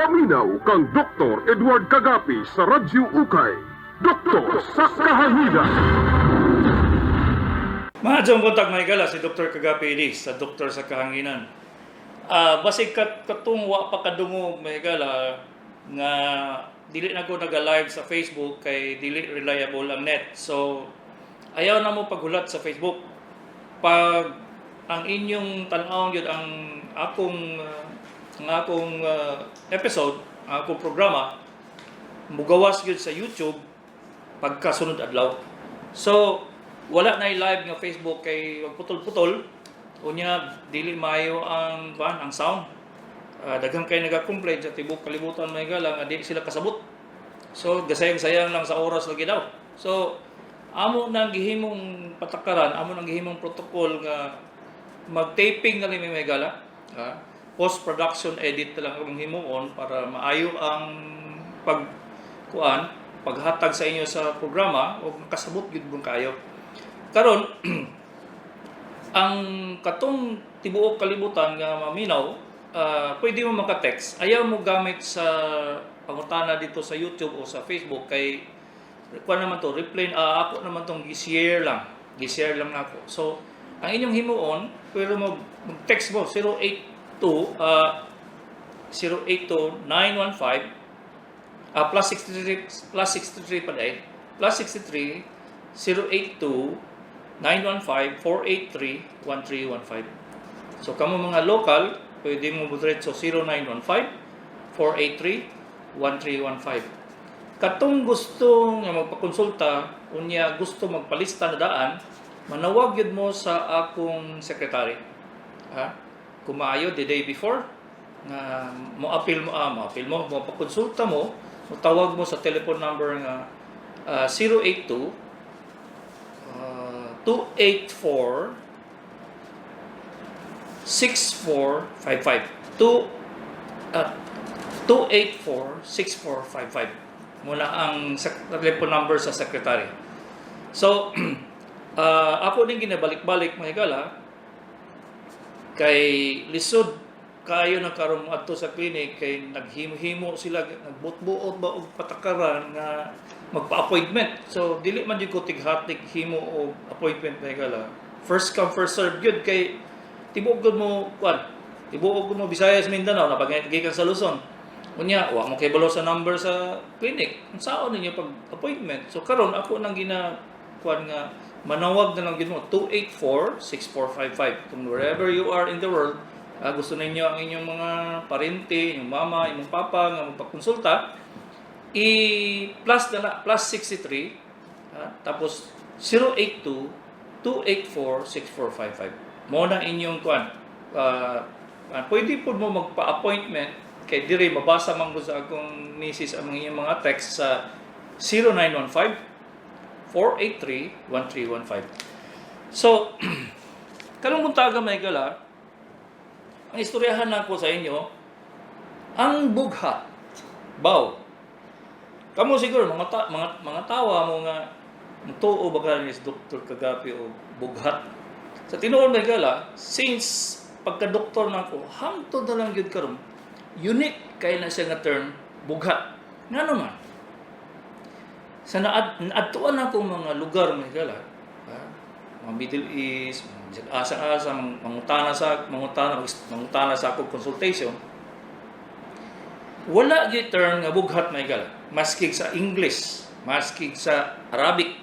Paminaw kang Dr. Edward Kagapi sa Radyo Ukay. Doktor sa Kahanginan. Maadjong buntag, mga higala, si Dr. Kagapi ini sa Doktor sa Kahanginan. Basig katong wa pa kadungog, mga higala, nga dili na ko naga-live sa Facebook kay dili reliable ang net. So ayaw na mo paghulat sa Facebook. Pag ang inyong tan-awon gyud ang akong episode, ang akong programa, mugawas gyud sa YouTube pagkasunod adlaw. So, wala na live nga Facebook kay putol-putol. Unya dili maayo ang kuan, ang sound. Daghan kay naga-complain sa tibok kalibutan, mga higala, nga di sila kasabot. So, gasayang-sayang lang sa oras lagi daw. So, amo nang gihimong patakaran, amo nang gihimong protocol nga mag-taping na lang, mga higala. Post-production edit na lang akong himuon para maayo ang pag kuan, paghatag sa inyo sa programa o makasabot gyud mo kayo. Karon, ang katong tibuok kalibutan nga maminaw, pwede mo maka-text. Ayaw mo gamit sa pangutana dito sa YouTube o sa Facebook kay kuan naman to, replay, ako naman tong gi-share lang. Gi-share lang nako. So, ang inyong himuon, pwede mo mag-text mo 082 082 915 plus 63, plus 63 pa diay, plus 63 082 915 483 1315. So kamo mga local, pwede mo diretso 0915 483 1315. Katong gusto nga magpakonsulta unya gusto magpalista na daan, manawag gyud mo sa akong secretary, ha, kung maayo the day before nga mo appeal mo, mo appeal mo, mo pakonsulta mo, mo tawag mo sa telephone number nga 082 284 6455, 2 284 6455 muna ang telephone number sa secretary. So ako din ginabalik-balik, mga higala, kay lisod kayo na karon adto sa clinic kay naghimo-himo sila, nagbot-buot ba og patakaran nga magpa-appointment. So dili man jud ko tighatik himo og appointment, mga higala. First come, first serve gyud kay tibuok gud mo kuan, tibuok gud mo Visayas, Mindanao na pag gikan sa Luzon. Unya wa mo kay balo sa number sa clinic, unsaon ninyo pag appointment? So karon ako nang gina kuan nga manawag na lang gyud mo 284 6455 kung wherever you are in the world, gusto ninyo ang inyong mga parente, inyong mama, inyong papa nga magpakonsulta, i plus na na, plus 63, tapos 082 284 6455 mo na inyong kuan. Pwede po mo magpa-appointment kay dire mabasa man ko sa akong misis ang inyong mga text sa 0915 483 1315. So, karong buntaga, mga higala, ang istoryahan nako sa inyo, ang bughat. Baw. Kamo siguro mga tawa mo nga mutuo ba ka ni Dr. Kagapi o bughat. Sa tinuod, mga higala, since pagka-doktor nako hangtod na lang gyud karon, unique kay na siya nga term, bughat. Ngano man? Sa naadtuan nako mga lugar, mga higala, mga Middle East, mga asa-asa, mangutana sa ako consultation, wala gyud term nga bughat, mga higala. Maski sa English, maski sa Arabic,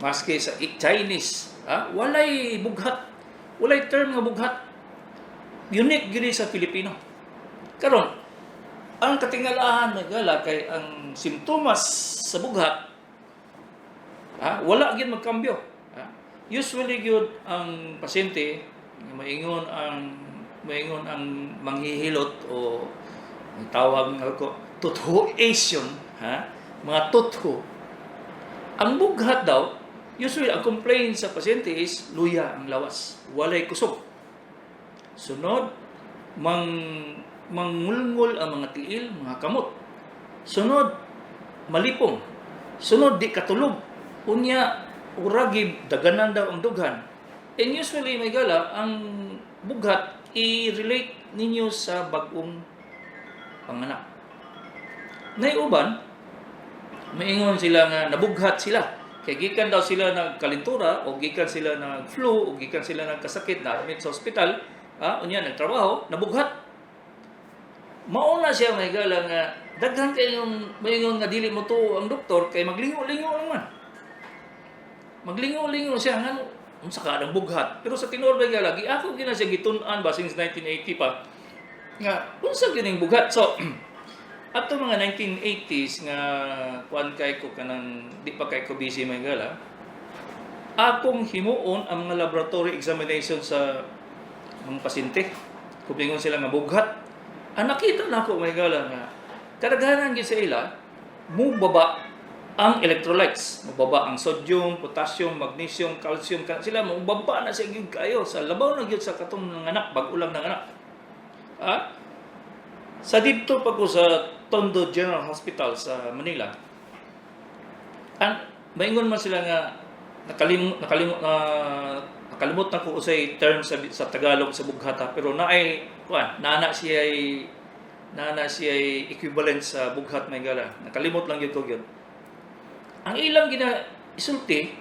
maski sa Chinese, walay bughat. Walay term nga bughat. Unique gyud sa Filipino. Karon, ang katingalahan, mga higala, kay ang simptomas sa bughat, wala gyud magkambyo. Usually gyud ang pasyente maingon ang manghihilot o ang tawag nga ko tuthuation, ha, mga tutho. Ang bughat daw, usually ang complaint sa pasyente is luya ang lawas, walay kusog. Sunod, mangulngol ang mga tiil, mga kamot. Sunod, malipong. Sunod, di katulog. Unya, uragi, daganan daw ang dughan. And usually, mga higala, ang bughat, i-relate ninyo sa bagong panganak. Nay uban, maingon sila nga nabughat sila. Kay gikan daw sila nagkalintura o gikan sila nag flu o gikan sila nagkasakit na admit sa ospital, unya nagtrabaho, nabughat. Mauna siya, mga higala, nga daghan kayong maingon nga dili mo tuo ang doktor kay maglingo-lingo naman. Maglingo-lingo siya nga unsa ka ang bughat. Pero sa tinuod, mga higala, ako gina siya gitun-an ba since 1980 pa nga unsa gining bughat. So ato mga 1980s nga kuan kay ko, kanang di pa kay ko busy, mga higala, akong himuon ang mga laboratory examination sa mga pasyente. Kung ingon sila nga bughat, ang nakita nako, mga higala, nga kadaghanan gyud sa ila mubaba ang electrolytes, mubaba ang sodium, potassium, magnesium, calcium, sila mubaba na siya gyud kayo sa labaw na gyud sa katong nanganak, bag-o lang nanganak. Sa didto pa ko sa Tondo General Hospital sa Manila, ang maingon man sila nga nakalimot na ko usay term sa Tagalog sa bughat ha, pero naay kuan, naana siya equivalent sa bughat, mga higala. Nakalimot lang gyud ko gyud. Ang ilang gina isulti,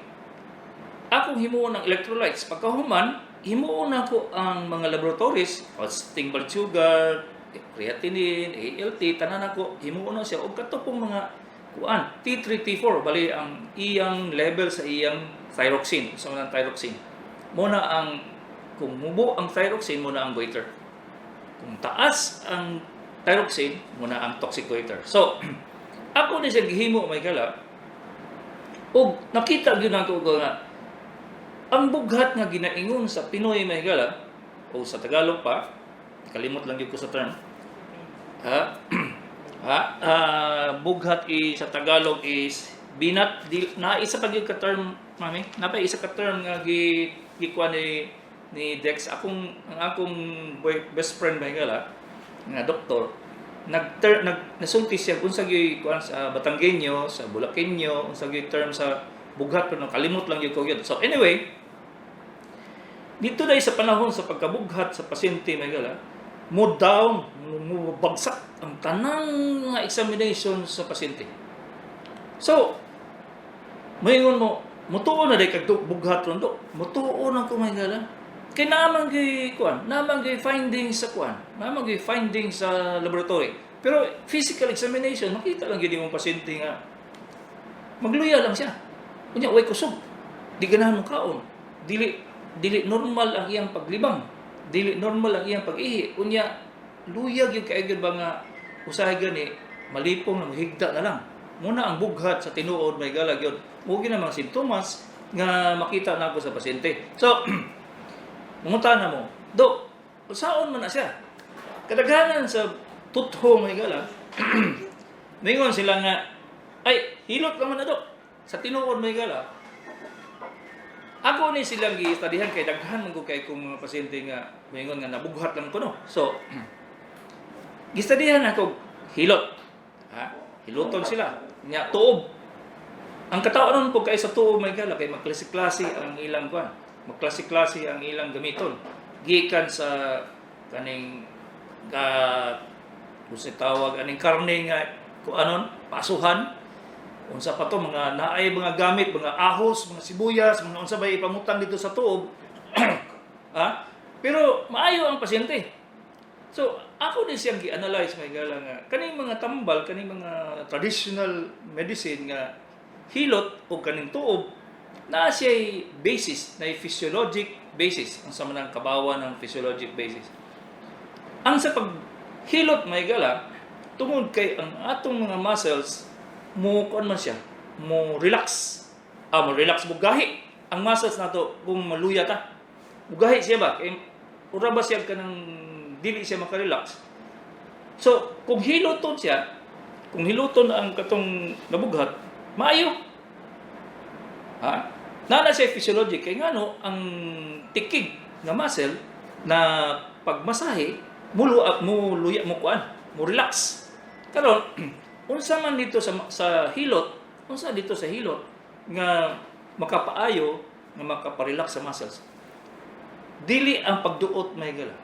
akong himuon ang electrolytes. Pagkahuman, himuon nako ang mga laboratories, fasting blood sugar, creatinine, ALT, tanan ako himuon na siya og kato pong mga kuan, T3, T4, bali ang iyang level sa iyang thyroxine, sa mga thyroxine. Muna ang kung mubo ang thyroxine, muna ang goiter. Kung taas ang thyroxine, muna ang toxic goiter. So, ako ni siya gihimo, mga higala, ug nakita gyud nako nga ang bughat nga ginaingon sa Pinoy, mga higala, o sa Tagalog pa, kalimot lang gyud ko sa term. Ha? Ha? Bughat i sa Tagalog is binat di, na isa pa gyud ka term, mami, napa isa ka term nga gi gikuha ni Dex, akong ang akong boy, best friend ba nga nga doktor, nag ter, nag nasulti siya unsa gyud kuan sa Batangueño, sa Bulakenyo, unsa gyud term sa bughat, pero kalimot lang gyud ko gyud. So anyway, dito dahil sa panahon sa pagkabughat sa pasyente, mga higala, mo down, mo bagsak ang tanang mga examination sa pasyente. So, maingon mo, mutuo na day kag bughat ron do. Mutuo na ko, mga higala. Kay naman gyud kuan, naman gyud findings sa kuan, naman gyud findings sa laboratory. Pero physical examination, makita lang gyud imong pasyente nga magluya lang siya. Unya way kusog. Di ganahan mo kaon. Dili dili normal ang iyang paglibang. Dili normal ang iyang pag-ihi. Unya luyag yung kay ba nga usahay gani malipong na mahigda na lang. Muna ang bughat sa tinuod, mga higala gyud. Mo gyud ang mga simptomas nga makita nako sa pasyente. So, mangutana mo, "Do, usaon man na siya?" Kadaghanan sa tutho, mga higala, ningon sila nga, "Ay, hilot naman na, do." Sa tinuod, mga higala, ako ni silang gi-studyhan kay daghan man gud kay kong mga pasyente nga moingon nga nabughat lang kuno. So, gistudyhan ako hilot. Ha? Hiloton sila. Nya tuob. Ang katawhan po kay sa tuob, mga higala, kay magklase-klase ang ilang kuan. Magklase-klase ang ilang gamiton. Gikan sa kaning ka kung sa tawag aning karne nga kung anon pasuhan, unsa pa to, mga naay mga gamit, mga ahos, mga sibuyas, mga unsa ba ipamutang dito sa tuob, ha, pero maayo ang pasyente. So ako din siyang gi-analyze, mga higala, nga kaning mga tambal, kaning mga traditional medicine nga hilot o kaning tuob, naa siya basis na physiologic basis. Ang sa man ang kabawa ng physiologic basis, ang sa paghilot, mga higala, tungod kay ang atong mga muscles mo kuan man siya, mo relax, mo relax, mo gahi ang muscles nato. Kung maluya ta, mugahi siya ba, kay ura ba siya kanang dili siya makarelax. So kung hiloton siya, kung hiloton ang katong nabughat, maayo, ha. Naa na siya physiologic kay ngano ang tikig nga muscle na pagmasahe mulo mo luya, mo kuan, mo relax. Karon, unsa man dito sa hilot, unsa dito sa hilot nga makapaayo, nga makaparelax sa muscles? Dili ang pagduot, mga higala,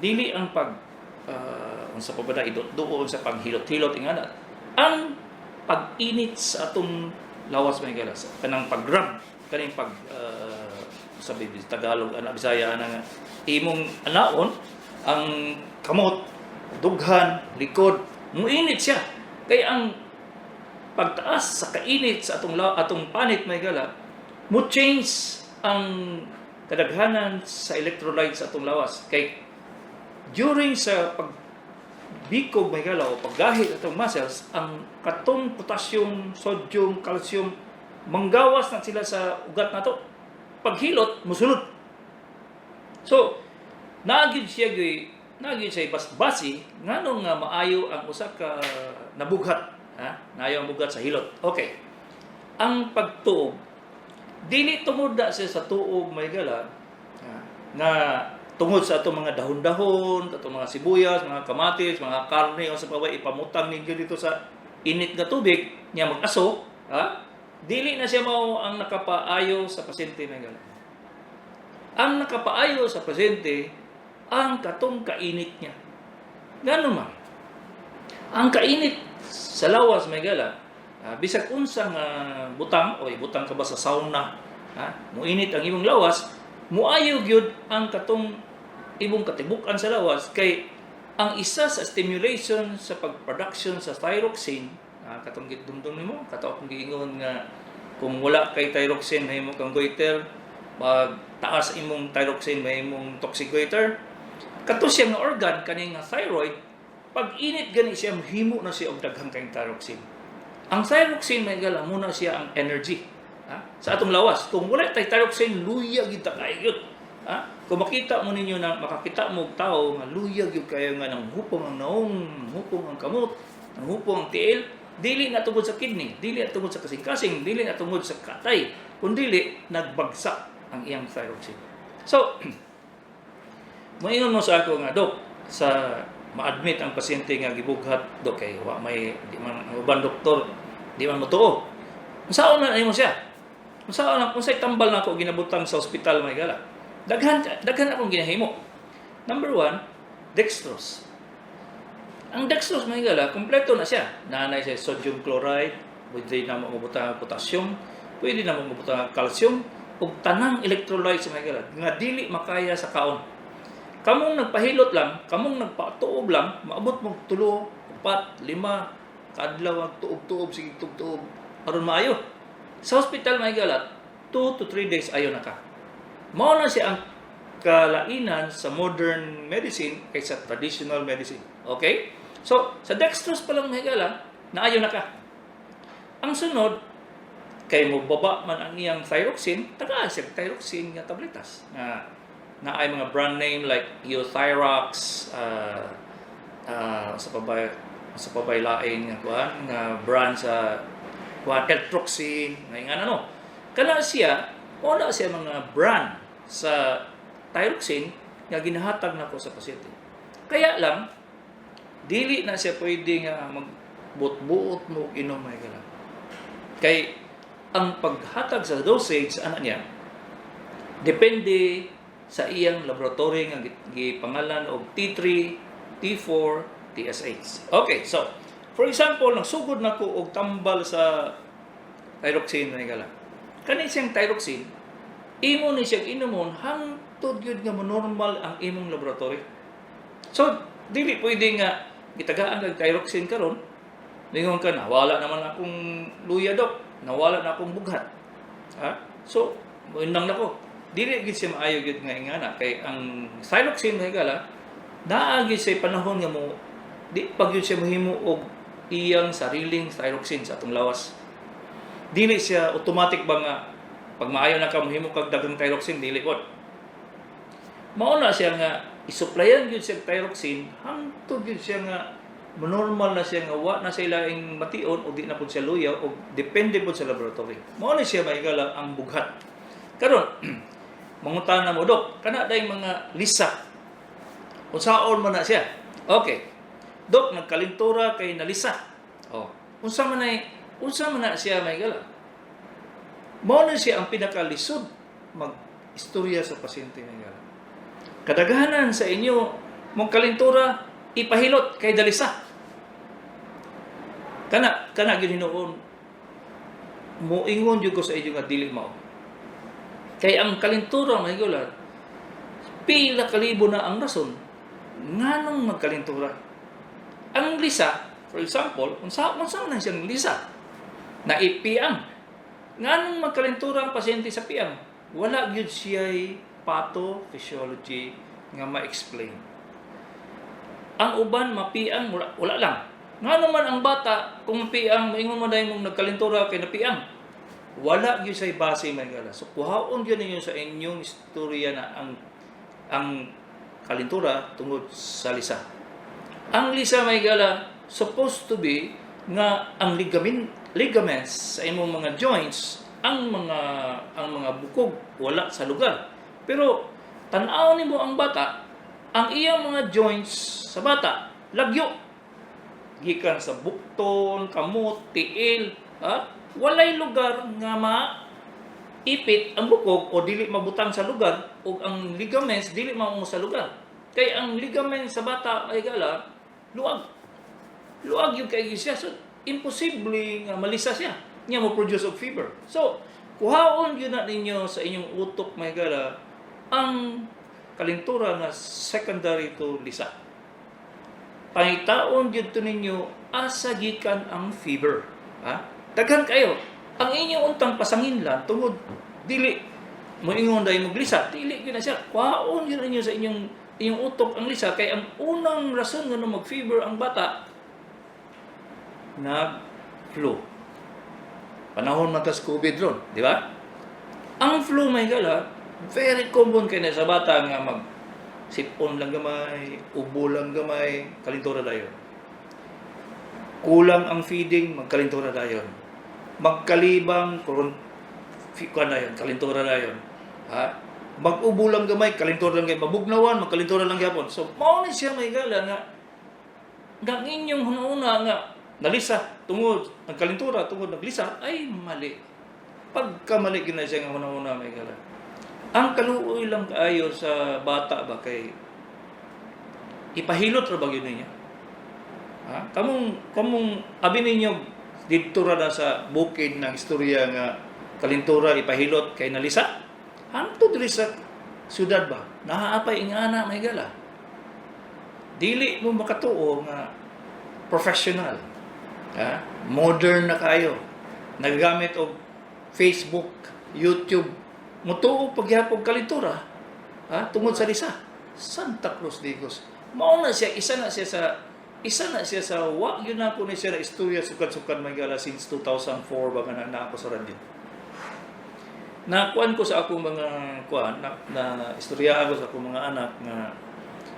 dili ang pag unsa pa ba na idot doon sa paghilot-hilot ingana. Ang pag-init sa atong lawas, mga higala, kanang pag-rub, kaning pag sa Tagalog ana, Bisaya ana nga imong anaon ang kamot, dughan, likod, muinit siya. Kay ang pagtaas sa kainit sa atong panit, mga higala, mo change ang kadaghanan sa electrolytes sa atong lawas. Kay during sa pagbikog, mga higala, o paggahit atong muscles, ang katong potassium, sodium, calcium manggawas na sila sa ugat nato. Paghilot, musulod. So, naagid siya basbasi ngano nga maayo ang usa ka nabughat, ha? Naayo ang bughat sa hilot. Okay. Ang pagtuob, dili tungod na siya sa tuob, mga higala, ha, nga tungod sa atong mga dahon-dahon, atong mga sibuyas, mga kamatis, mga karne o sa paway ipamutang ninyo dito sa init nga tubig nya mag-aso, ha? Dili na siya mao ang nakapaayo sa pasyente, mga higala. Ang nakapaayo sa pasyente ang katong kainit niya. Ngano man? Ang kainit sa lawas, mga higala, bisag unsa nga butang o ibutang ka ba sa sauna, ha? Muinit ang imong lawas, muayo gyud ang katong imong katibuk-an sa lawas kay ang isa sa stimulation sa pag-production sa thyroxine, katong gidumdum nimo, kato akong giingon nga kung wala kay thyroxine mahimo kang goiter, pag taas imong thyroxine mahimong toxic goiter. Kato siya nga organ, kaning nga thyroid, pag init gani siya, mahimo na siya og daghang kayong thyroxine. Ang thyroxine, mga higala, muna siya ang energy, ha, sa atong lawas. Kung wala tay thyroxine, luya gyud ta kayo. Ha? Kung makita mo ninyo na makakita mo og tao nga luya gyud kayo, nga nang hupong ang naong, hupong ang kamot, nang hupong ang tiil, dili na tungod sa kidney, dili na tungod sa kasing-kasing, dili na tungod sa katay, kundi nagbagsak ang iyang thyroxine. So, moingon mo sa ako nga, "Dok," sa ma-admit ang pasyente nga gibughat, "Dok," kay wa may di man ang uban doktor di man motuo. Unsaon na nimo siya? Unsaon na, unsay tambal na ako ginabutang sa ospital, mga higala? Daghan daghan akong ginahimo. Number one, dextrose. Ang dextrose, mga higala, kompleto na siya. Naa siya sodium chloride, pwede na mo mabutang ang potassium, pwede na mo mabutang ang calcium, ug tanang electrolytes, mga higala, nga dili makaya sa kaon. Kamong nagpahilot lang, kamong nagpatuob lang, maabot mo tulo, upat, lima, kaadlaw ang tuob-tuob, sige tuob-tuob, aron maayo. Sa hospital, mga higala, 2 to 3 days ayo na ka. Mao na siya ang kalainan sa modern medicine kaysa traditional medicine. Okay? So, sa dextrose pa lang, mga higala, naayo na ka. Ang sunod, kay mo baba man ang iyang thyroxine, tagaan siya thyroxine nga tabletas. Nga naay mga brand name like Euthyrox, sa pabay lain nga kuan nga brand sa kuan, Eltroxin, nga ano. Kana siya, wala siya mga brand sa thyroxine nga ginahatag nako sa pasyente. Kaya lang dili na siya pwede nga magbuot-buot mo inom, mga higala. Kay ang paghatag sa dosage sa anak niya depende sa iyang laboratory nga gipangalan og T3, T4, TSH. Okay, so for example, nagsugod na ko og tambal sa thyroxine, mga higala. Kani siyang thyroxine, imo ni siyang inumon hangtod gyud nga mo normal ang imong laboratory. So, dili pwede nga gitagaan kag thyroxine karon, ningon ka na, "Wala naman akong luya, dok, nawala na akong bughat." Ha? So, moinang nako. Dili gid siya maayo gyud nga ingana kay ang thyroxine, mga higala, naa gyud siya panahon nga mo di pag yun siya mohimo og iyang sariling thyroxine sa atong lawas. Dili siya automatic ba nga pag maayo na ka mohimo kag daghang thyroxine, dili pod. Mao na siya nga isuplayan gyud siya og thyroxine hangtod gyud siya nga normal na siya nga wa na siya laing mation o di na pud siya luya o depende pud sa laboratory. Mao na siya, mga higala, ang bughat. Karon mangutana mo, "Dok, kana day mga lisa. Unsaon man na siya?" Okay. "Dok, nagkalintura kay nalisa." Oh, unsa man na siya, mga higala? Mao na siya ang pinakalisod mag istorya sa pasyente, mga higala. Kadaghanan sa inyo mong kalintura, ipahilot kay dalisa. Kana kana gyud hinuon, moingon jud ko sa inyo nga dili mao. Kay ang kalintura, mga higala, pila kalibo na ang rason nganong magkalintura. Ang lisa, for example, unsa unsa man siyang lisa? Naipiang. Nganong magkalintura ang pasyente sa piang? Wala gyud siya'y pathophysiology nga ma-explain. Ang uban mapiang, wala, wala lang. Ngano man ang bata kung mapiang, maingon mo dahil mong nagkalintura kay napiang? Wala gyud siya'y base, mga higala. So kuhaon gyud ninyo sa inyong istorya na ang kalintura tungod sa lisa. Ang lisa, mga higala, supposed to be nga ang ligaments sa imong mga joints, ang mga bukog wala sa lugar. Pero tan-aw nimo ang bata, ang iyang mga joints sa bata lagyo gikan sa bukton, kamot, tiil, ha? Walay lugar nga ma ipit ang bukog o dili mabutang sa lugar o ang ligaments dili mao sa lugar. Kay ang ligaments sa bata ay gala luag. Luag yung kay siya. So, imposible nga malisa siya. Nya mo produce og fever. So, kuhaon yun na ninyo sa inyong utok, mga higala, ang kalintura nga secondary to lisa. Pangitaon gyud to ninyo asa gikan ang fever. Ha? Daghan kayo. Ang inyong untang pasanginlan tungod dili moingon dahil maglisa, dili gyud na siya. Kuhaon gyud ninyo sa inyong inyong utok ang lisa kay ang unang rason nga mag-fever ang bata, nag-flu. Panahon man tas COVID ron, di ba? Ang flu, mga higala, very common kay na sa bata nga mag sipon lang gamay, ubo lang gamay, kalintura dayon. Kulang ang feeding, magkalintura dayon. Magkalibang, kuron kuan dayon, kalintura dayon. Ha? Mag-ubo lang gamay, kalintura lang gamay. Mabugnawan, magkalintura lang gyapon. So, mao ni siya, mga higala, nga nga ang inyong hunahuna nga nalisa tungod nagkalintura tungod naglisa ay mali. Pagkamali gyud na siya nga hunahuna, mga higala. Ang kaluoy lang kaayo sa bata ba kay ipahilot ra ba gyud niya? Ha? Kamong abi ninyo didto ra na sa bukid ng istorya nga kalintura ipahilot kay nalisa. Hangtod diri sa syudad ba? Nahaapay ingana, mga higala. Dili mo makatuo nga professional. Ha? Modern na kayo. Nagagamit og Facebook, YouTube. Mutuo pagyapon kalintura. Ha? Tungod sa lisa. Santa Cruz Digos. Mao na siya, isa na siya sa wa yun na po ni siya na istorya sukad-sukad, mga higala, since 2004 ba nga na ako sa radyo. Nakuan ko sa akong mga kuan na istorya ako sa akong mga anak nga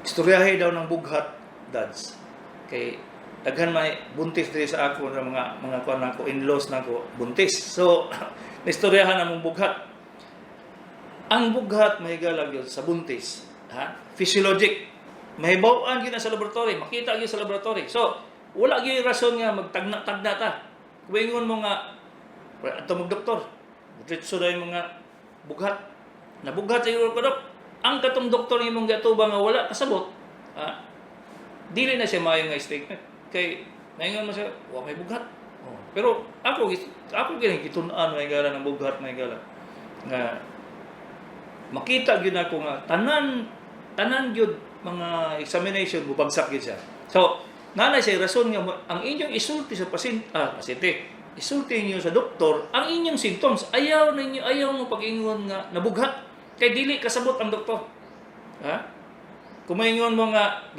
istoryahe daw ng bughat, dads. Kay daghan may buntis diri sa ako ng mga kuan nako, in-laws nako buntis. So naistoryahan namong bughat. Ang bughat, mga higala, gyud sa buntis, ha? Physiologic. Mahibaw-an gyud na sa laboratory, makita gyud sa laboratory. So, wala gyud rason nga magtagna-tagna ta. Kung ingon mo nga wala ato mag doktor, diretso dahil mga bughat. Nabughat siguro ka, dok. Ang katong doktor imong giatubang nga wala kasabot, ha? Dili na siya maayo nga statement. Kay naingon mo siya, wa may bughat. Oh. Pero ako ako gini gitun-an, mga higala, ng bughat, mga higala. Nga makita gyud ako nga tanan tanan gyud mga examination mubagsak gyud siya. So, naa na siya rason nga ang inyong isulti sa pasyente, pasyente, isulti niyo sa doktor ang inyong symptoms. Ayaw ninyo, ayaw mo pag-ingon nga nabughat kay dili kasabot ang doktor. Ha? Kung maingon mo nga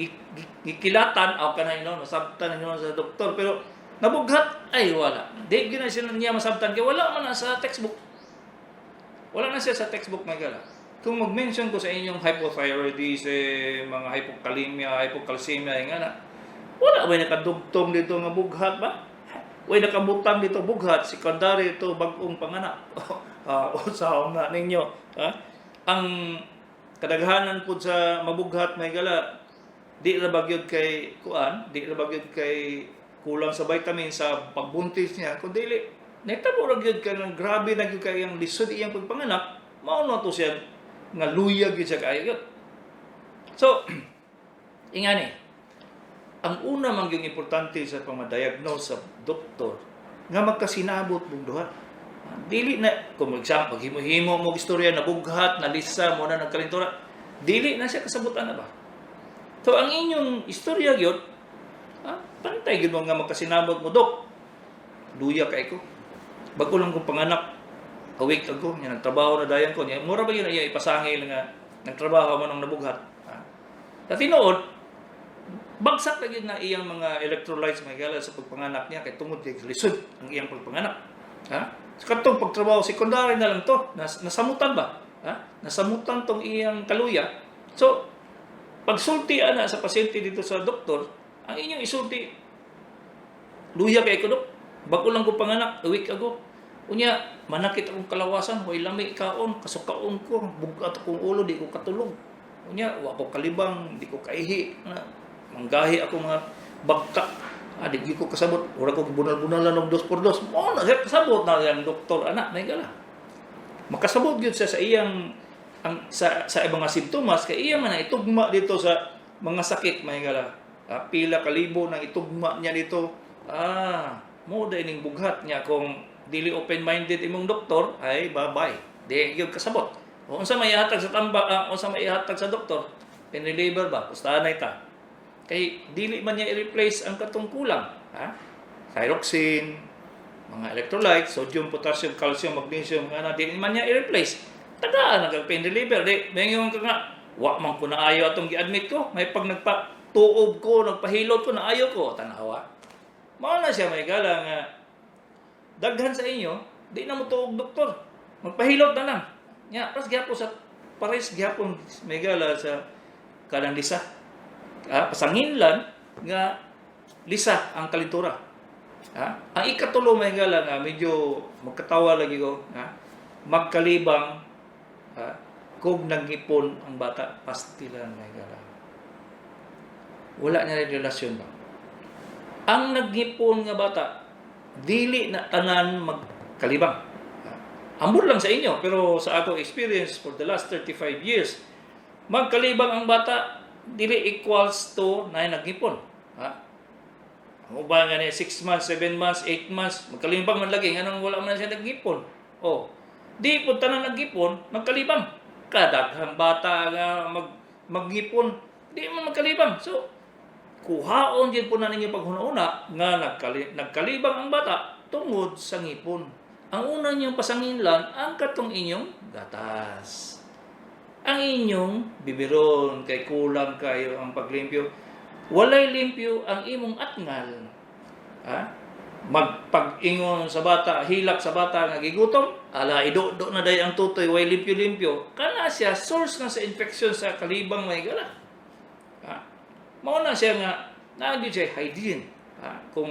gikilatan, aw kanay no, masabtan ninyo sa doktor, pero nabughat ay wala. Di gyud na siya niya masabtan kay wala man na sa textbook. Wala na siya sa textbook, mga higala. Kung mag-mention ko sa inyong hypothyroidism, mga hypokalemia, hypocalcemia, nga na, wala ba nakadugtong dito nga bughat ba? Way nakabutang dito bughat, secondary ito bag-ong panganak. Usaw na ninyo. Ha? Ang kadaghanan pud sa mabughat, mga higala, di ra ba gyud kay kuan, di ra ba gyud kay kulang sa vitamin sa pagbuntis niya, kun dili nahitabo ra gyud ka ng grabe na gyud kay ang lisod iyang pagpanganak, mao na to siya nga luyag gyud siya kaayo gyud. So, ingani. Ang una man yung importante sa pamadiagnose sa doktor nga magkasinabot mong duha. Dili na kung example maghimo-himo mo og istorya, nabughat, nalisa mo na, nagkalintura, dili na siya kasabutan na ba. So ang inyong istorya gyud, pantay gyud mo nga magkasinabot mo, "Dok, luya kay ko. Bago lang kong panganak, a week ago, nya nagtrabaho na dayon ko." Nya mura ba yun iya ipasangil nga nagtrabaho mo nang nabughat. Sa tinuod, bagsak na gyud na iyang mga electrolytes, mga higala, sa pagpanganak niya kay tungod kay lisod ang iyang pagpanganak. Ha? Sa katong pagtrabaho, secondary na lang to. Nasamutan ba? Ha? Nasamutan tong iyang kaluya. So, pagsulti ana sa pasyente dito sa doktor, ang inyong isulti, "Luya kay ko, dok. Bago lang ko panganak, a week ago. Unya, manakit akong kalawasan, way lami kaon, kasukaon ko, bugat akong ulo, di ko katulog. Unya, wa ko kalibang, di ko kaihi, na, manggahi ako mga bagka. Ah, di ko kasabot. Ura ko bunal-bunalan og dos por dos." Mo na siya kasabot na yang doktor ana, may gala. Makasabot gyud siya sa iyang ang sa sa ibang mga simptomas kay iya man na itugma dito sa mga sakit, may gala. Ah, pila kalibo nang itugma niya dito. Ah, mo da ining bughat niya. Kung dili open-minded imong doktor ay bye-bye. Di gyud kasabot. O unsa may ihatag sa tamba, unsa may ihatag sa doktor? Pain reliever ba? Pustahan ta. Kay dili man niya i-replace ang katong kulang, ha? Thyroxine, mga electrolytes, sodium, potassium, calcium, magnesium, nga na dili man niya i-replace. Tagaan ang pain reliever. Di, may ka nga, "Wa man ko naayo atong gi-admit ko. May pag nagpa tuob ko, nagpahilot ko, naayo ko." Tanawa. Mao na siya, may gala, nga daghan sa inyo, di na mo tuog doktor. Magpahilot na lang. Nya, pares gyapon, may gala, sa kanang lisa. Ah, pasanginlan nga lisa ang kalintura. Ha? Ang ikatulo, may gala, nga medyo magkatawa lagi ko, ha? Magkalibang, ha? Kung nangipon ang bata, pastilan, may gala. Wala niya relasyon ba? Ang nagngipon nga bata, dili na tanan magkalibang. Ha? Ambot lang sa inyo, pero sa ako experience for the last 35 years, magkalibang ang bata, dili equals to na nagngipon. Ha? Ang uban nga ni 6 months, 7 months, 8 months, magkalibang man lagi, nganong wala man siya naggipon? Oh, di po tanan naggipon, magkalibang. Kadaghang bata nga maggipon, di man magkalibang. So, kuhaon din po na ninyo paghuna-una nga nagkalibang ang bata tungod sa ngipon. Ang una niyong pasanginlan ang katong inyong gatas. Ang inyong biberon kay kulang kayo ang paglimpyo. Walay limpyo ang imong atngal. Ha? Magpag-ingon sa bata, hilak sa bata nga gigutom, ala ido-do na day ang tutoy, way limpyo-limpyo. Kana siya source na sa infection sa kalibang, may gala. Ha? Mao na siya nga naa gyud siya hygiene. Ha? Kung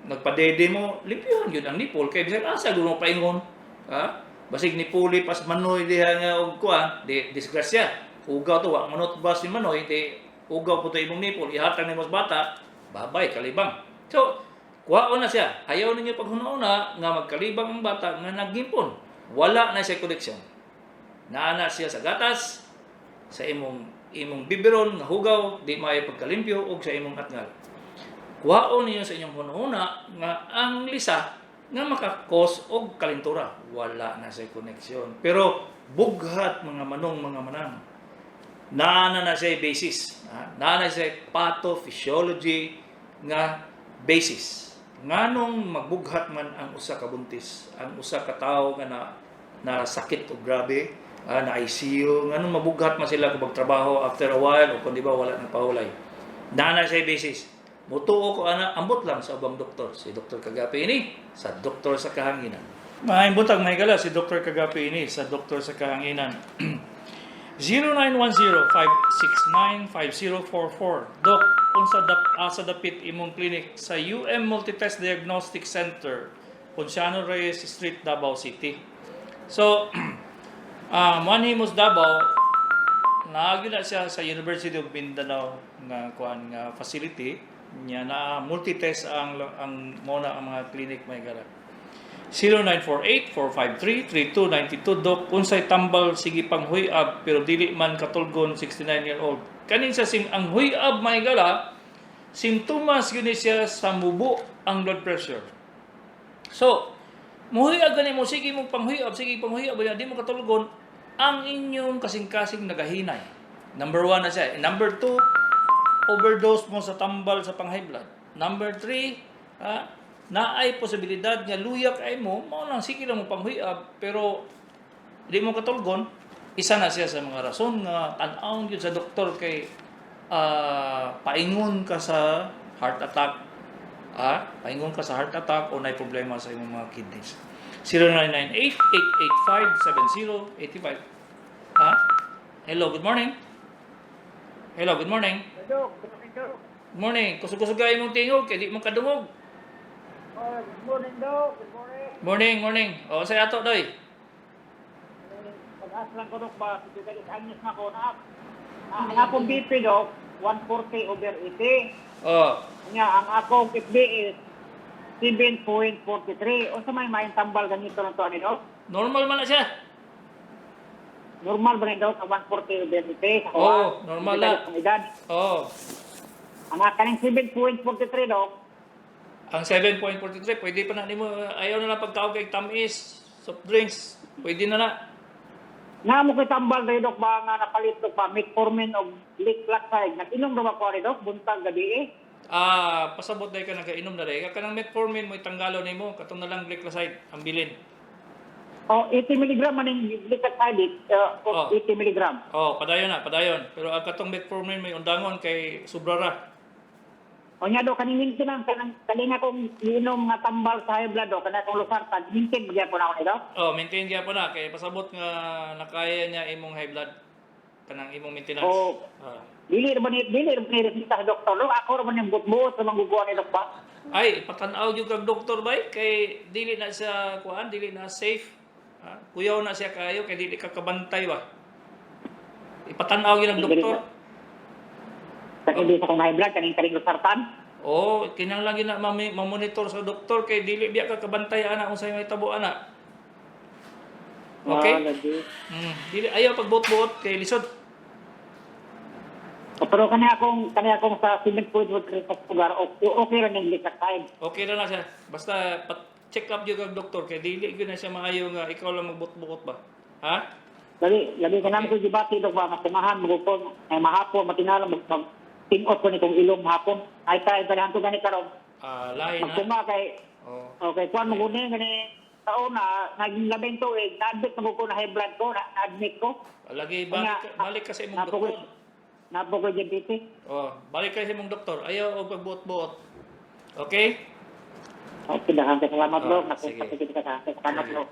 nagpadede mo, limpyohan gyud ang nipple kay bisag asa gyud mo paingon. Ha? Basig ni puli pas manoy diha nga og kuan, di disgrasya. Ugaw to, wa manot bas ni manoy, di ugaw po to imong nipple, ihatag nimo sa bata, babay kalibang. So, kuhaon na siya. Ayaw ninyo paghuna-una nga magkalibang ang bata nga nagngipon. Wala na siya koneksyon. Naa na siya sa gatas, sa imong biberon nga hugaw, di maayo pagkalimpyo, ug sa imong atngal. Kuhaon ninyo sa inyong hunahuna nga ang lisa nga maka-cause og kalintura. Wala na siya koneksyon. Pero bughat, mga manong, mga manang. Naa na na siya basis. Ha? Naa na siya pathophysiology nga basis. Nganong magbughat man ang usa ka buntis, ang usa ka tawo nga na sakit og grabe, na ICU, nganong mabughat man sila kung magtrabaho after a while o kung di ba wala nang pahulay? Naa na siya basis. Mutuo ko ana, ambot lang sa ubang doktor. Si Dr. Kagapi ini, sa Doktor sa Kahanginan. Maayong buntag, mga higala, si Dr. Kagapi ini sa Doktor sa Kahanginan. 0910-569-5044. Dok, unsa dap asa dapit imong clinic? Sa UM Multitest Diagnostic Center, Ponciano Reyes Street, Davao City. So, moanhi mo sa Davao, naagi na siya sa University of Mindanao nga kuan nga facility niya na multitest ang mo na ang mga clinic, may gara. 0948-453-3292. Dok, unsay tambal sige pang huyab pero dili man katulgon, 69 year old? Kanin sa sim ang huyab, may gala. Simptomas gyud ni siya sa mubo ang blood pressure. So, muhuyab gani mo, sige mo panghuyab, sige panghuyab, ba di mo katulugon, ang inyong kasing-kasing nagahinay. Number one na siya. Number two, overdose mo sa tambal sa pang high blood. Number three, ha, naay posibilidad nga luya kay mo, mao lang sige lang mo panghuyab, pero di mo katulgon, isa na siya sa mga rason nga tan-awon gyud sa doktor kay paingon ka sa heart attack, paingon ka sa heart attack o nay problema sa imong mga kidneys. 0998-885-7085. Hello, good morning. Hello, good morning. Hello, good morning, Dok. Good morning. Kusog-kusog kayo imong tingog kay di mo kadungog. Oh, good morning, Dok. Good morning. Morning, morning. O say ato doy. Pag-as lang ko, Dok, ba? 56 anyos na ko. Na, ang akong BP, Dok, 140 over 80. Oh, Nga, ang akong FB is 7.43. Unsa may maayong tambal ganito lang to, ani, Dok? Normal man na siya. Normal ba ni, Dok, ang 140 over 80? Sa Oo, kuha? normal na. Ang edad. Oh, Ang kaning 7.43, Dok, ang 7.43 pwede pa na nimo, ayaw na lang pagkaon kay tamis, soft drinks, pwede na na. Nga mo ko'y tambal dahil, Dok, ba nga napalit, Dok, ba metformin o gliclazide. Nag-inom ra ba ko ani, Dok, buntag gabi eh. Pasabot dahil ka nagainom na dahil. Kanang metformin mo itanggalo nimo katong na lang glycoside ang bilin. O, 80 mg man yung gliclazide, 80 mg. Oh, padayon na, padayon. Pero ang katong metformin may undangon kay subrara. O nya do kaning maintenance kanang kaninga kong iinom nga tambal sa high blood do kana kong losartan, maintain gyapon ako ni, Dok. Oh, maintain gyapon na kay pasabot nga nakaya niya imong high blood kanang imong maintenance. Oh. Dili ra ba ni resita sa doktor, Dok? Ako ra man yung buot-buot sa mangguguan ni, Dok, ba? Ay, patanaw gyud kag doktor bay kay dili na siya kuan, dili na safe. Ha? Kuyaw na siya kayo kay dili ka kabantay ba. Ipatanaw gyud ang doktor. Sa hindi sa kong high blood kaning kaning losartan. Oh, kinahanglan gyud na mamonitor sa doktor kay dili biya ka kabantay ana kung sa'yo may tabo ana. Okay? Ah, lagi. Dili ayaw pagbuot-buot kay lisod. O, pero kani akong sa 7.1 sa sugar, okay, okay ra ning gliclazide. Okay na lang siya. Basta check up gyud kag doktor kay dili gyud na siya maayo nga ikaw lang magbuot-buot ba. Ha? Labi labi kanang ko gibati, Dok, ba matimahan mo ko ay mahapon matinala mag tingot ko ni kong ilong hapon. Ay kay balahan ko gani karon. Ah, lahi na. Magtuma kay Oh. Okay, kuan mo guni gani sa una, naging 12 tuig, na-admit na ko na high blood ko, na-admit ko. Lagi balik ka sa imong doktor. Napo ko diabetes. Oh, balik ka sa imong doktor. Ayaw og pagbuot-buot. Okay? Okay, daghang kay salamat, Ah, Dok. sige. Naku, ka sa salamat, Dok.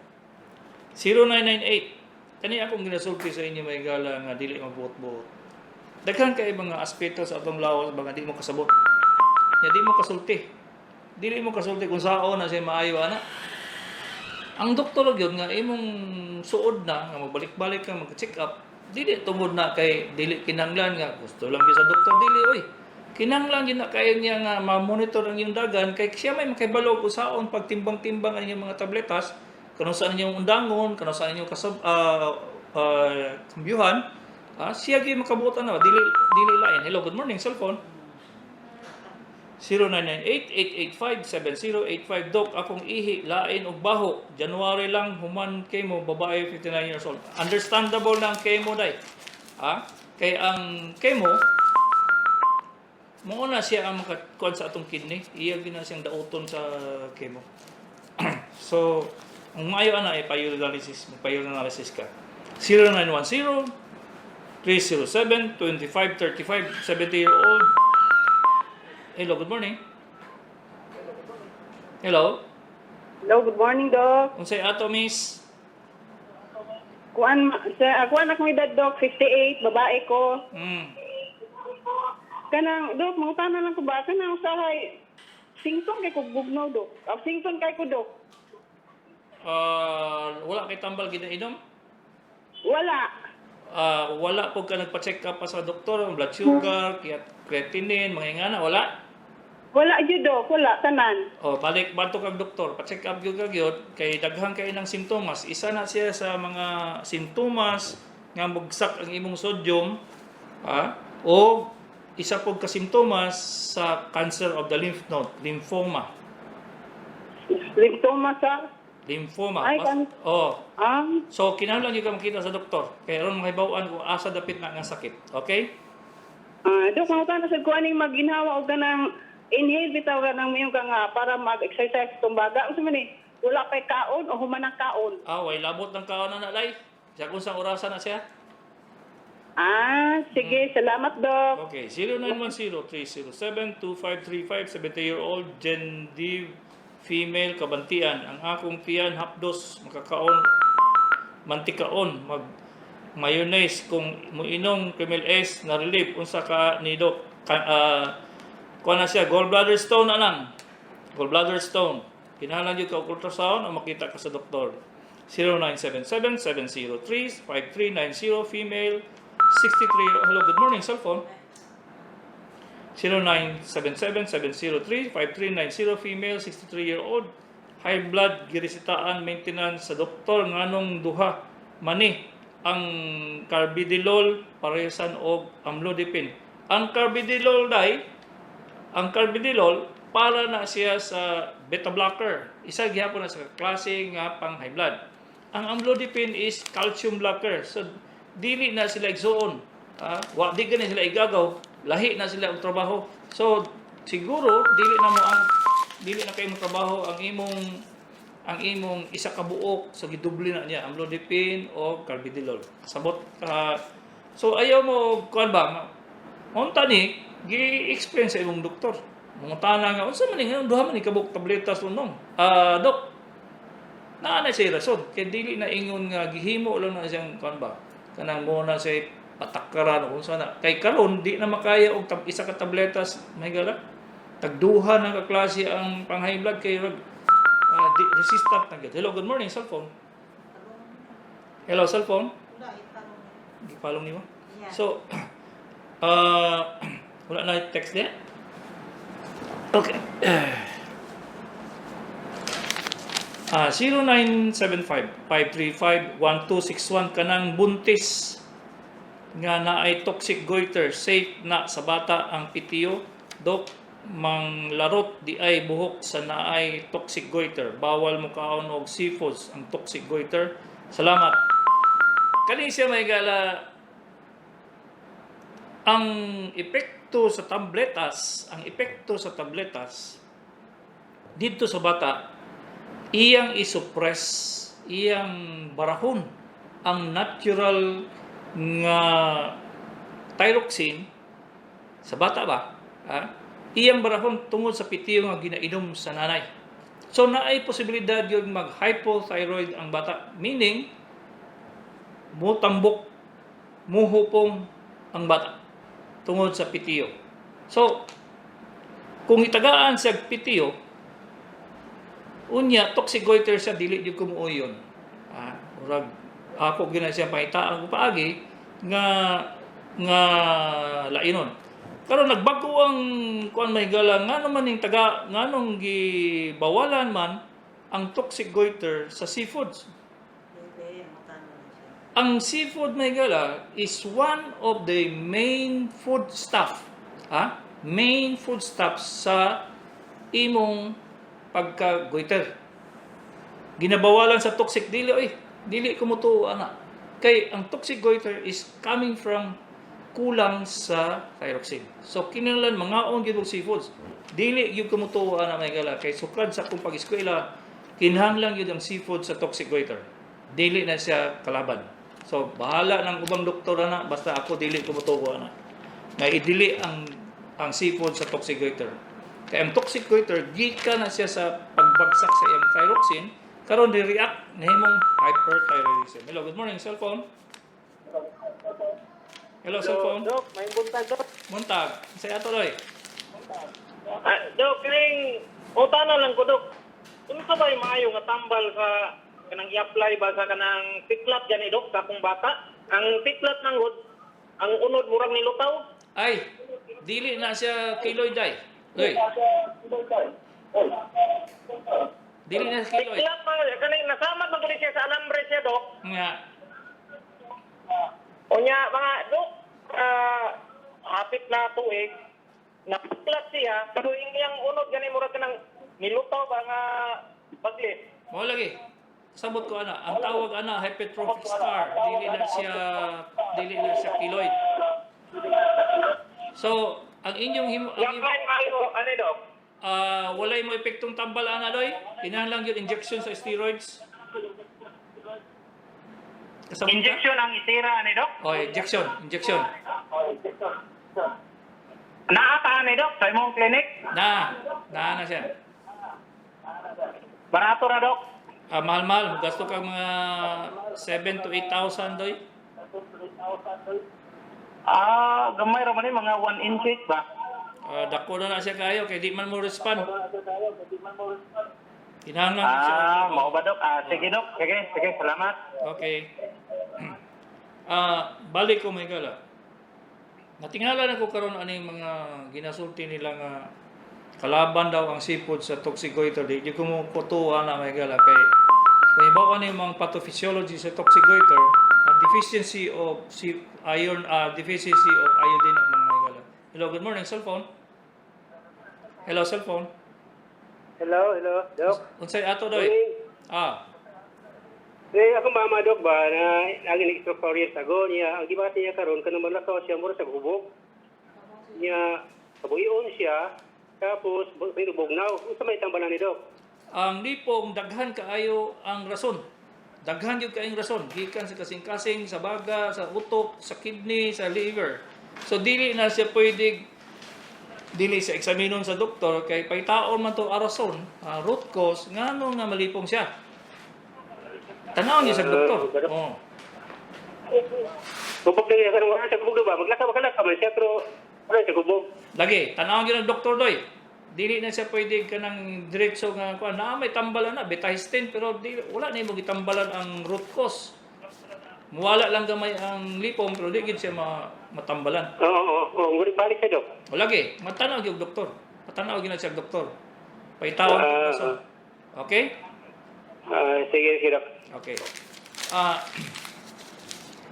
0998. Kani akong ginasulti sa inyo may gala nga dili magbuot-buot. Daghan kay mga aspeto sa atong lawas ba nga di mo kasabot. Nya di mo kasulti. Dili mo kasulti kung sao na siya maayo ana. Ang doktor gyud nga imong suod na nga magbalik-balik ka mag-check up, dili tungod na kay dili kinahanglan nga gusto lang gyud sa doktor, dili oy. Kinahanglan gyud na kayo niya nga ma-monitor ang iyong dagan kay siya may makibalo kung saon pagtimbang-timbang ang inyong mga tabletas, kung saan inyong undangon, kung saan inyong kasab kambyuhan, siya gyud makabuot ana, dili dili lain. Hello, good morning, cellphone. 0998-885-7085. Dok, akong ihi, lain og baho. January lang, human chemo, babae, 59 years old. Understandable na ang chemo, day. Ha? Kay ang chemo, mao na siya ang makakuan sa atong kidney. Iya gyud na siyang dauton sa chemo. So, ang maayo ana ay pa-urinalysis, magpa-urinalysis ka. 0910 307 2535 70 year old. Hello, good morning. Hello. Hello, good morning, Doc. Unsay ato, miss? Kuan sa kuan akong edad, Doc, 58, babae ko. Kanang Doc, mangutana lang ko ba kanang usahay singson kay ko gugnaw, Doc. Aw singson kay ko, Doc. Wala kay tambal ginainom? Wala. Wala po ka nagpa-check up pa sa doktor, ang blood sugar, creatinine, mga ingana, wala? Wala gyud, Doc, wala tanan. O, balik bato kag doktor, pa-check up gyud ka gyud kay daghan kay ng simptomas. Isa na siya sa mga simptomas nga mugsak ang imong sodium, ha? O Isa pud ka simptomas sa cancer of the lymph node, lymphoma. Lymphoma sa Lymphoma. Ay, Oh. ah. So kinahanglan gyud ka makita sa doktor kay aron mahibaw-an kung asa dapit na nga sakit. Okay? Ah, Dok, mangutana sad ko aning maginhawa og kanang inhale bitaw kanang mayon ka nga para mag-exercise tumbaga. Unsa man ni? Wala pay kaon o human ang kaon. Ah, way labot ng kaon na lay. Sa kung sa orasan na siya. Ah, sige, salamat, Dok. Okay, 0910-307-2535, 70-year-old Gen D female, Kabantian. Ang akong tiyan hapdos, makakaon, mantikaon, mag mayonnaise kung muinom Kremil S na relief unsa ka ni Doc ka, kuha na siya, gallbladder stone na lang, gallbladder stone. Kinahanglan gyud ka og ultrasound o makita ka sa doktor. 0977-703-5390, female, 63. Hello, good morning, cellphone. 0977-703-5390, female, 63-year-old, high blood, giresitaan maintenance sa doktor, nganong duha mani ang carvedilol paresan og amlodipine? Ang carvedilol dai, ang carvedilol para na siya sa beta blocker. Isa gihapon na sa klase nga pang high blood. Ang amlodipine is calcium blocker. So dili na sila igsuon. Ah, wa di gani sila igagaw, lahi na sila og trabaho. So siguro dili na mo ang dili na kay mo trabaho ang imong isa ka buok, so gidoble na niya amlodipine o carvedilol. Sabot ka. So ayaw mo kuan ba? Unta ni gi-explain sa imong doktor. Mangutana nga unsa man ni, ngayon duha man ni kabuk tabletas unong. Ah, dok. Naa na siya rason kay dili na ingon nga gihimo lang na siyang kuan ba. Kanang mo na siya patakaran o unsa na. Kay karon di na makaya og isa ka tabletas, may gala. Tagduha na ka klase ang pang high blood kay rag di, resistant na gyud. Hello, good morning, cellphone. Hello, cellphone. Gipalong nimo. Yeah. So, wala na text niya? Okay. Ah, 0975-535-1261, kanang buntis nga naay toxic goiter, safe na sa bata ang PTO? Dok, manglarot di ay buhok sa naay toxic goiter? Bawal mo kaon og seafoods ang toxic goiter? Salamat. Kani siya, may gala, ang epekto sa tabletas, ang epekto sa tabletas dito sa bata, iyang isuppress, iyang barahon ang natural nga thyroxine sa bata ba? Ha? Iyang barahon tungod sa PTO nga ginainom sa nanay. So naay posibilidad yung mag-hypothyroid ang bata, meaning mutambok, muhupong ang bata tungod sa PTO. So, kung itagaan siya PTO, unya toxic goiter siya, dili jud kumuuyon. Ah, murag ako gina siya pangitaan ko paagi nga nga lainon. Karon nagbago ang kuan, may gala, nga naman ning taga nganong gibawalan man ang toxic goiter sa seafoods? Bebe, ang tanong na siya. Ang seafood, may gala, is one of the main food stuff. Ha? Main food stuff sa imong pagka-goiter. Ginabawalan sa toxic, dili oy, dili ko mutuo ana. Kay ang toxic goiter is coming from kulang sa thyroxine. So kinahanglan mangaon gyud og seafoods. Dili gyud ko mutuo ana, may gala, kay sukad sa akong pag-eskwela kinahanglan gyud ang seafood sa toxic goiter. Dili na siya kalaban. So bahala ng ubang doktor ana, basta ako dili ko mutuo ana. Nga idili ang seafood sa toxic goiter. Kay ang toxic goiter gikan na siya sa pagbagsak sa iyang thyroxine, karon di-react nahimong hyperthyroidism. Hello, good morning, cellphone. Hello, cellphone. Dok, may buntag, Dok. Buntag. Sa ato doy. Ah, Dok, kining utana lang ko, Dok. Unsa ba yung maayo nga tambal sa kanang i-apply ba sa kanang tiklat gani, Dok, sa akong bata? Ang tiklat ng god, ang unod murag nilutaw. Ay, dili na siya keloid day. Oy. Dili na siya keloid. Tiklat man kaning nasamad man gud siya sa alambre siya, Dok. Nga. Unya mga Dok, ah, hapit na tuig, napiklat siya, pero iyang unod gani murag kanang nilutaw ba nga baglit. Mao lagi. Sabot ko ana, ang tawag ana hypertrophic scar, dili na siya keloid. So, ang inyong himo ang I-apply maayo ani, Dok. Ah, walay mo epektong tambal ana, doy. Kinahanglan gyud injection sa steroids. Kasabot ka? Injection ang itira ani, Dok. Oh, injection, injection. Naa ta ani, Dok, sa imong clinic? Na, na na siya. Barato ra, Dok. Ah, mahal-mahal, gasto kag mga 7 to 8,000, doy. Ah, gamay ra man ni, mga 1 inches ba? Ah, dako na na siya kayo kay di man mo respond. Kinahanglan gyud siya. Ah, mao ba, Dok? Ah, sige, Dok. Sige, sige, salamat. Okay. Ah, balik ko, may gala. Natingala na ko karon ani mga ginasulti nila nga kalaban daw ang seafood sa toxic goiter. Di ko mo kutuwa na, may gala, kay kung ibaw ani mga pathophysiology sa toxic goiter, ang deficiency of iron, deficiency of iodine ang mga gala. Hello, good morning, cellphone. Hello, cellphone. Hello, hello, Dok. Unsay ato, doy? Ah, Eh, ako mama, Dok, ba, na lagi nag-stroke 4 years ago, niya, ang gibati niya karon kanang malakaw siya, mura sa hubog. Niya, kabuhion siya, tapos, pero bugnaw. Unsa may tambalan ni Dok? Ang lipong, daghan kaayo ang rason. Daghan gyud kaayong rason gikan sa kasing-kasing, sa baga, sa utok, sa kidney, sa liver. So dili na siya pwede dili sa eksaminon sa doktor kay paytaon man to ang rason, root cause ngano nga malipong siya. Tanaw niya sa doktor. Oh. Hubog na niya, kanang wala sa hubog ba? Maglakaw, maglakaw man siya, pero wala sa hubog. Lagi, tanaw gyud ang doktor, doy. Dili na siya pwede kanang diretso nga kuan. Naa may tambalan na betahistine, pero di, wala na imo gitambalan ang root cause. Muwala lang gamay ang lipong pero di gid siya matambalan. Oo, ngunit balik siya, Dok. O lagi, matanaw gyud doktor. Matanaw gyud na siya og doktor. Paytawon gyud rason. Okay? Ah, sige, sige, Dok. Okay. Ah,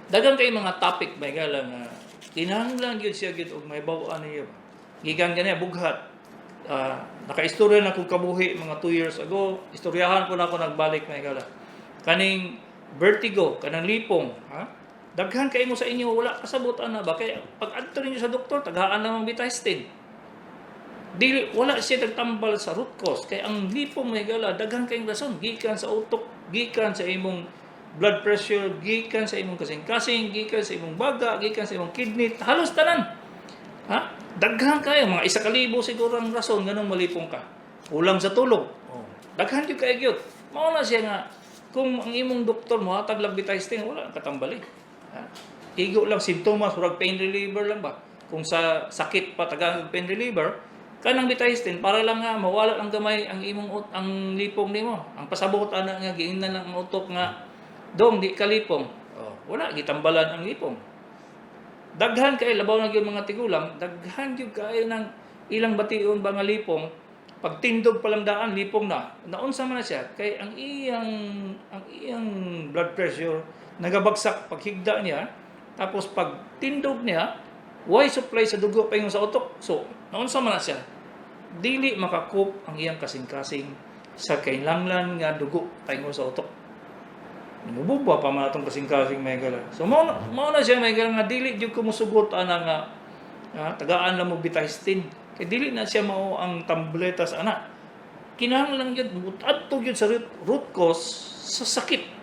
daghang kay mga topic may gala nga kinahanglan gyud siya gyud og may baw-an niyo. Gikan gani bughat. Ah, nakaistorya na kog kabuhi mga 2 years ago. Istoryahan ko na ako nagbalik, may gala. Kaning vertigo, kanang lipong, ha? Daghan kay mo sa inyo wala kasabot ana ba kay pag adto ninyo sa doktor tagaan lamang betahistine. Dili, wala siya nagtambal sa root cause kay ang lipong, may gala, daghan kayong rason gikan sa utok, gikan sa imong blood pressure, gikan sa imong kasing-kasing, gikan sa imong baga, gikan sa imong kidney, halos tanan, ha. Daghan kayo, mga 1,000 siguro ang rason nganong malipong ka. Kulang sa tulog, oh. Daghan gyud kay gyud. Mao na siya nga kung ang imong doktor mo hatag lang betahistine, wala ang katambali, ha? Igo lang simptomas, murag pain reliever lang ba. Kung sa sakit pa tagaan og pain reliever, kanang betahistine para lang nga mawala lang gamay ang imong ang lipong nimo. Ang pasabot ana nga giingnan lang ang utok nga dong di kalipong. Oh, wala gitambalan ang lipong. Daghan kay labaw na gyud mga tigulang, daghan gyud kaayo ng ilang bation ba nga lipong, pagtindog pa lang daan lipong na. Naunsa man na siya kay ang iyang blood pressure nagabagsak paghigda niya, tapos pag tindog niya way supply sa dugo paingon sa utok. So naunsa man na siya, dili maka-cope ang iyang kasing-kasing sa kailanglan nga dugo paingon sa utok. Namubugwa pa man atong kasing-kasing, may gala. So mao na siya, may gala, nga dili gyud ko musugot ana nga tagaan lang mo betahistine. Kay dili na siya mao ang tabletas ana. Kinahanglan gyud adto gyud sa root cause sa sakit.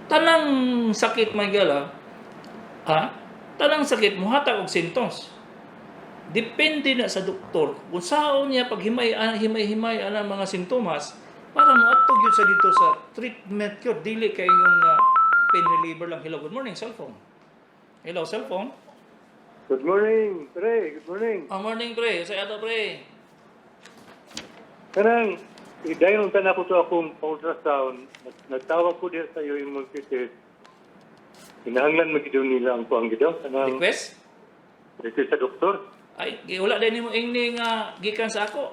Tanang sakit, may gala, ha? Tanang sakit muhatag og symptoms. Depende na sa doktor kung saon niya paghimay himay-himay ana mga sintomas para moadto gyud sa dito sa treatment gyud, dili kay yung pain reliever lang. Hello, good morning, cellphone. Hello, cellphone. Good morning, pre. Good morning. Oh, morning, pre. Sa ato, pre. Kanang, dayon ta na ko to akong ultrasound. Nagtawag ko diha sa iyo yung mga. Kinahanglan magidaw nila ang kuang gidaw. Kanang Request? request sa doktor. Ay, wala din nimo ingni nga gikan sa ako.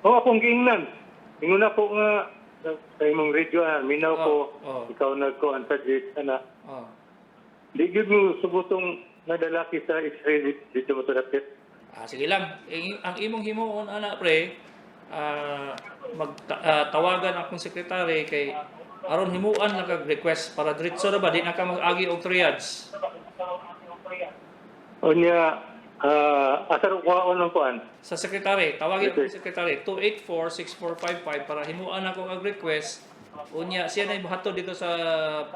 Oo, akong giingnan. Ingon ako nga sa imong radio, minaw ko, Oh. ikaw nagkuan sa ana. Oh. Di gyud mo subotong Nadala kita x-ray dito mo sa dapit. Ah, sige lang. Ang imong himuon ana pre, magtawagan akong sekretary kay aron himuan lang kag request para diretso ra ba, di na ka mag-agi og triage. Unya, asa ro kuhaon ang kuan? Sa sekretary, tawagin Okay. akong sekretary 284-6455 para himuan ako kag request. Unya siya na ibuhato dito sa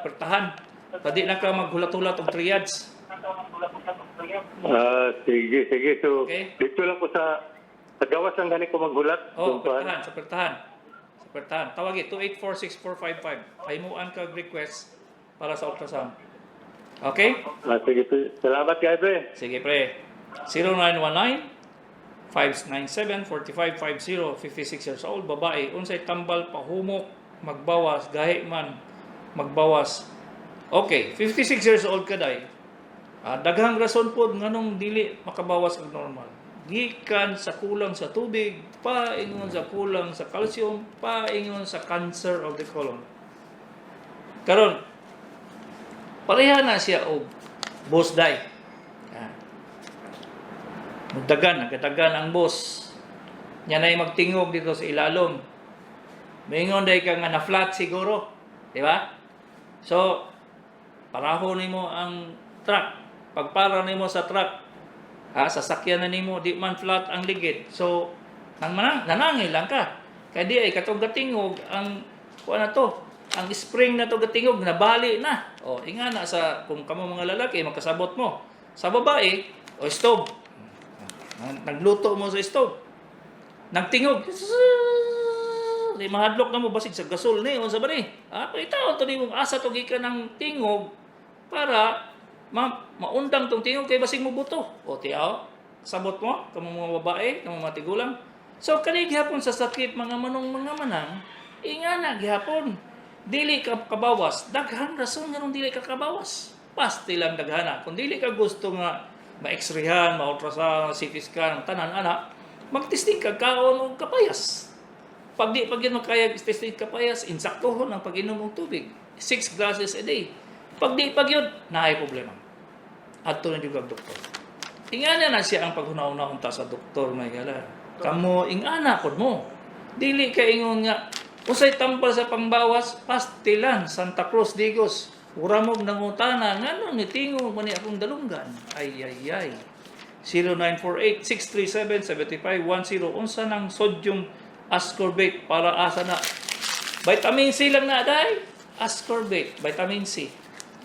pertahan. Padi na ka maghulat-hulat og triage. Ah, sige, sige. So, Okay. dito lang ko sa gawas lang gani ko maghulat. Oh, Kung kuan. pertahan, sa pertahan. Sa pertahan. Tawagi 284-6455. Himuan kag request para sa ultrasound. Okay? Ah, sige, salamat kayo, pre. Sige pre. 0919 597 4550, 56 years old, babae, unsay tambal pahumok magbawas, gahi man magbawas? Okay, 56 years old ka day. Ah, daghang rason pod nganong dili makabawas og normal. Gikan sa kulang sa tubig, paingon sa kulang sa calcium, paingon sa cancer of the colon. Karon, pareha na siya og boss day. Ah. Nagdagan, nagkadagan ang boss. Nya na'y magtingog dito sa ilalom. Maingon day ka nga na flat siguro. Di ba? So, paraho nimo ang truck. Pagpara nimo sa truck, ha, sasakyan na nimo, di man flat ang ligid. So, nang manang, nanangil lang ka. Kaya di ay katong gatingog ang kuan na to, ang spring na to gatingog nabali na. O, inga na sa kung kamo mga lalaki makasabot mo. Sa babae, o stove. Nagluto mo sa stove. Nagtingog. Di mahadlok na mo basig sa gasol ni unsa ba ni? Ah, itaon to nimong asa to gikan ng tingog para maundang tong tingog kay basig mo buto. O tiaw, sabot mo kamo mga babae, kamo mga tigulang. So kani gihapon sa sakit mga manong mga manang, ingana gihapon. Dili ka kabawas, daghan rason nganong dili ka kabawas. Pasti lang daghana. Kung dili ka gusto nga ma-x-rayhan, ma-ultrasound, CT scan, tanan ana, magtesting ka kaon og kapayas. Pag di pag yun makaya testing kapayas, insaktohon ang pag-inom og tubig. 6 glasses a day. Pag di pag yun, naay problema. Adto na jud kag doktor. Ingana na siya ang paghuna-una unta sa doktor may gala. Kamo ingana pod mo. Dili ka ingon nga usay tambal sa pangbawas, pastilan Santa Cruz Digos. Uramog nangutana ngano ni tingog man ni akong dalunggan. Ay ay ay. 0948-637-7510. Unsa nang sodium ascorbate para asa na? Vitamin C lang na day. Ascorbate, vitamin C.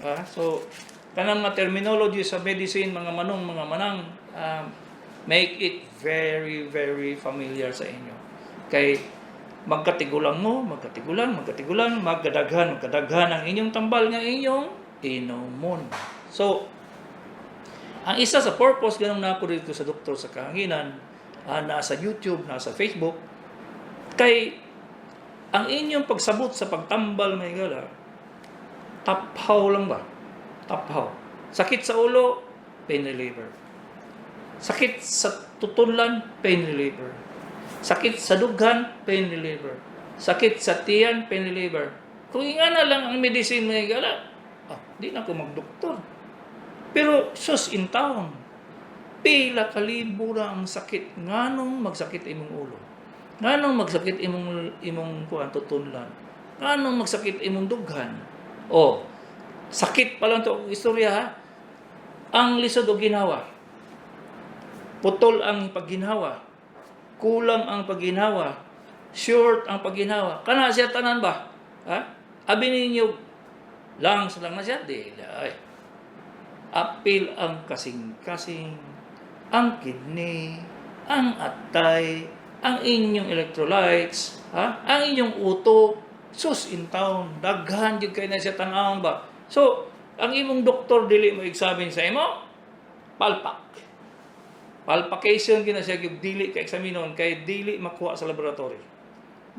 Ah, so kanang mga terminology sa medicine, mga manong, mga manang, make it very very familiar sa inyo. Kay magkatigulang mo, magkatigulang, magkatigulang, magkadaghan, magkadaghan ang inyong tambal nga inyong inomon. So, ang isa sa purpose ganong nako dito sa Doktor sa Kahanginan, nasa YouTube, nasa Facebook, kay ang inyong pagsabot sa pagtambal may gala, taphaw lang ba? Taphaw. Sakit sa ulo, pain reliever. Sakit sa tutunlan, pain reliever. Sakit sa dughan, pain reliever. Sakit sa tiyan, pain reliever. Kung ingana lang ang medicine may gala, di na ako magdoktor. Pero sus in town, pila kalibo ra ang sakit nganong magsakit imong ulo. Nganong magsakit imong imong kuan tutunlan. Nganong magsakit imong dughan. O, sakit pa lang to ang istorya ha. Ang lisod og ginawa. Putol ang pagginhawa. Kulang ang pagginhawa. Short ang pagginhawa. Kana siya tanan ba? Ha? Abi ninyo lang sa lang na siya di ay. Apil ang kasing-kasing, ang kidney, ang atay, ang inyong electrolytes, ha? Ang inyong utok, sus in town, daghan jud kay na siya tan-awon ba. So, ang imong doktor dili mo examine sa imo, palpak. Palpacation gina siya gyud dili ka eksaminon kay dili makuha sa laboratory.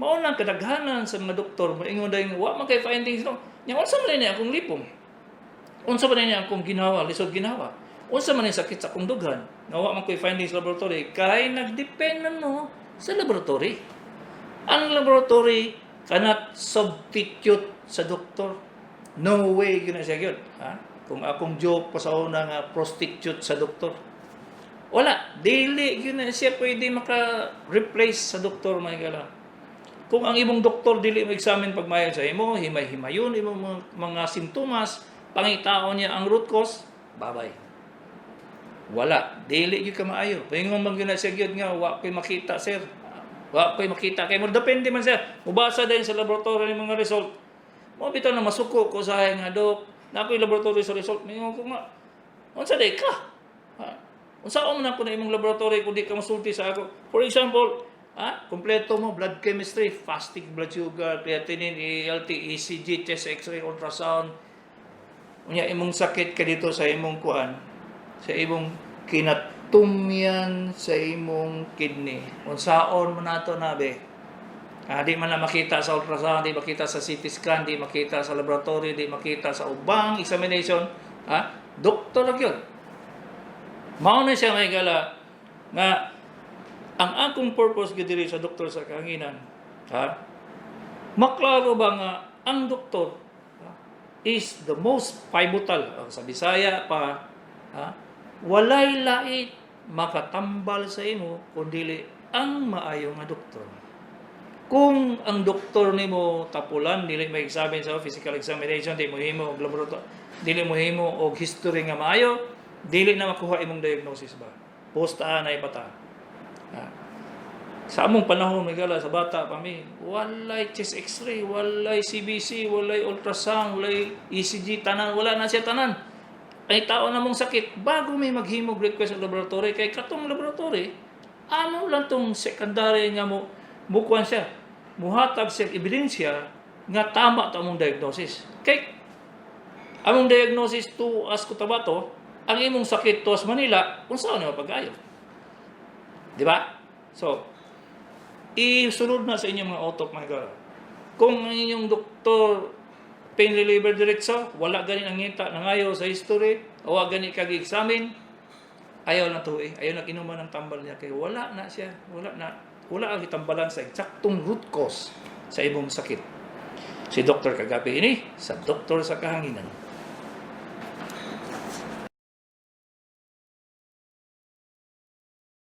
Mao nang kadaghanan sa mga doktor moingon dayon wa man kay findings no. Nya unsa man ni akong lipong? Unsa man ni akong ginawa, lisod ginawa? Unsa man ni sakit sa akong dughan? Nga wa man koy findings sa laboratory kay nagdepend na no sa laboratory. Ang laboratory cannot substitute sa doktor. No way gyud na siya gyud. Ha? Kung akong joke pa sa una nga prostitute sa doktor. Wala, dili gyud na siya pwede maka-replace sa doktor, mga higala. Kung ang imong doktor dili mo examine pagmayo sa imo, himay-himayon imong mga sintomas, pangitaon niya ang root cause, babay. Wala, dili gyud ka maayo. Paingon man gyud na siya gyud nga wa koy makita, sir. Wa koy makita kay mo depende man siya. Mubasa din sa laboratory ni mga result. Mo bitaw na masuko ko sa nga, "Dok, na ako'y laboratory sa result." Mingon ko nga, "Unsa day ka? Ha? Unsa man ako na imong laboratory kung di ka masulti sa ako?" For example, ha? Kompleto mo blood chemistry, fasting blood sugar, creatinine, ALT, ECG, chest X-ray, ultrasound. Unya imong sakit ka dito sa imong kuan, sa imong kinatumyan sa imong kidney. Unsaon mo nato na be? Ah, di man na makita sa ultrasound, di makita sa CT scan, di makita sa laboratory, di makita sa ubang examination. Ha? Doktor lang yun. Mao na siya, mga higala, nga ang akong purpose gyud diri sa Doktor sa Kahanginan, ha? Maklaro ba nga ang doktor, ha, is the most pivotal. O, sa Bisaya pa, ha? Walay lait makatambal sa imo kundi ang maayo nga doktor. Kung ang doktor nimo tapulan, dili may examine sa physical examination, di mo himo og laboratory, dili mo himo og history nga maayo, dili na makuha imong diagnosis ba. Post na ipata. Ha. Sa among panahon, mga sa bata pa mi, walay chest X-ray, walay CBC, walay ultrasound, walay ECG, tanan, wala na siya tanan. Ay tao na mong sakit, bago may maghimog request sa laboratory, kay katong laboratory, ano lang tong secondary nga mo, mukuan siya, muhatag siya ebidensya nga tama ta among diagnosis. Kay among diagnosis tuas Cotabato, ang imong sakit tuas Manila, unsa ni mapag-ayo? Di ba? So, isulod na sa inyong mga utok, mga higala. Kung ang inyong doktor pain reliever diretso, wala gani ang ngita nangayo sa history, o wa gani kag examine, ayaw na to eh. Ayaw na kinuman ng tambal niya kay wala na siya, wala na wala ang gitambalan sa eksaktong root cause sa imong sakit. Si Dr. Kagapi ini sa Doktor sa Kahanginan.